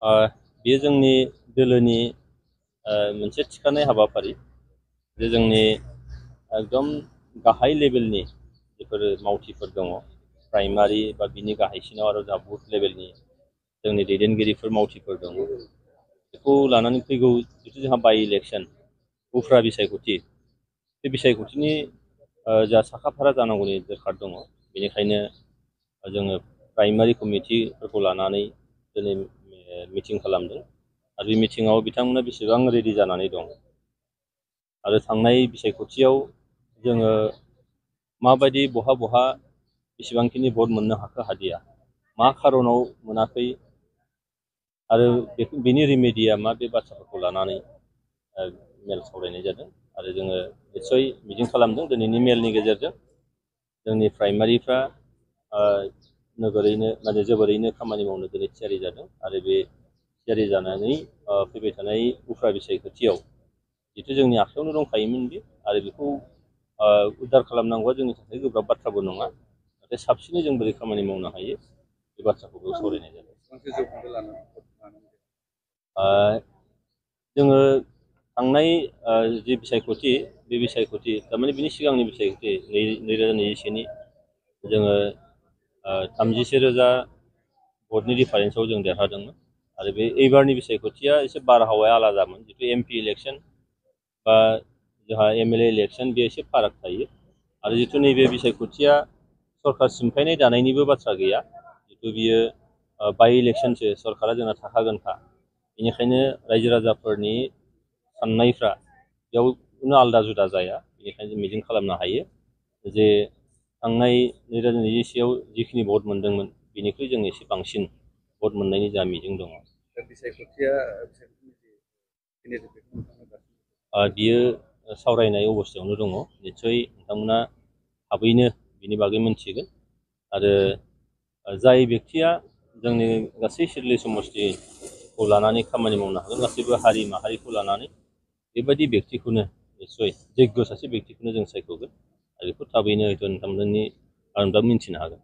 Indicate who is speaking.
Speaker 1: बेयो जोंनि दोलोनि मोनसे थिखानाय हाबाफारि जे जोंनि एकदम गाहाय लेभेलनि बेफोर मावथिफोर दङ प्राइमारि बा बिनि गाहायसिनाव आरो जा बुथ लेभेलनि जोंनि दैदेनगिरिफोर मावथिफोर दङ बेखौ लानानै फैगौ जिथु जोंहा बाइ इलेक्सन उफ्रा बिसायख'थि बे बिसायख'थिनि जा साखाफारा जानांगौनि दरखार दङ बेनिखायनो जोङो प्राइमारि कमिटिफोरखौ लानानै दिनै मिटिं खालामदों आरो बे मिटिङाव बिथांमोना बेसेबां रेडि जानानै दं आरो थांनाय बिसायख'थियाव जोङो माबायदि बहा बेसेबांखिनि भट मोननो हाखो हादिया मा खारनाव मोनाखै आरो बेनि रेमेडिया मा बे बाथ्राफोरखौ लानानै मेल सावरायनाय जादों आरो जोङो निस्सय मिजिं खालामदों दिनैनि मेलनि गेजेरजों जोंनि प्राइमारिफ्रा जोबोरैनो खामानि मावनो दिनै थियारि जादों आरो बे थियारि जानानै फैबाय थानाय उफ्रा बिसायख'थियाव जिथु जोंनि आखायावनो दंखायोमोन बे आरो बेखौ उद्धार खालामनांगौआ जोंनि थाखाय गोब्राब बाथ्राबो नङा नाथाय साबसिनै जों बोरै खामानि मावनो हायो बे बाथ्राखौबो सावरायनाय जादों। जोङो थांनाय जि बिसायख'थि बे बिसायख'थि थारमाने बिनि सिगांनि बिसायख'थि 2021नि जोङो 33,000 भटनि डिफारेन्सआव जों देरहादोंमोन आरो बे एबारनि बिसायख'थिया एसे बारहावाया आलादामोन जितु एमपि इलेक्सन बा जोंहा एमएलए इलेक्सन बे एसे फाराग थायो आरो जितु नैबे बिसायख'थिया सरकार सिमफायनाय दानायनिबो बाथ्रा गैया जितु बियो बाइ इलेक्सनसो सरकारा जोंना थाखागोनखा बेनिखायनो रायजो राजाफोरनि साननायफ्रा बेयाव खुनु आलादा जुदा जाया बेनिखायनो जों मिजिं खालामनो हायो जे थांनाय 2021आव जिखिनि भट मोनदोंमोन बेनिख्रुइ जों एसे बांसिन भट मोननायनि जा मिजिं दङ। बियो सावरायनाय अबस्थायावनो दङ निस्सय नोंथांमोना थाबैनो बिनि बागै मोनथिगोन आरो जाय बेक्तिया जोंनि गासै सिडली समष्टिखौ लानानै खामानि मावनो हागोन गासैबो हारि माहारिखौ लानानै बेबायदि बेक्तिखौनो निस्सय जग्य सासे बेक्तिखौनो जों सायख'गोन आरो बेखौ थाबैनो हयथ' नोंथांमोननि आं दा मिन्थिनो हागोन।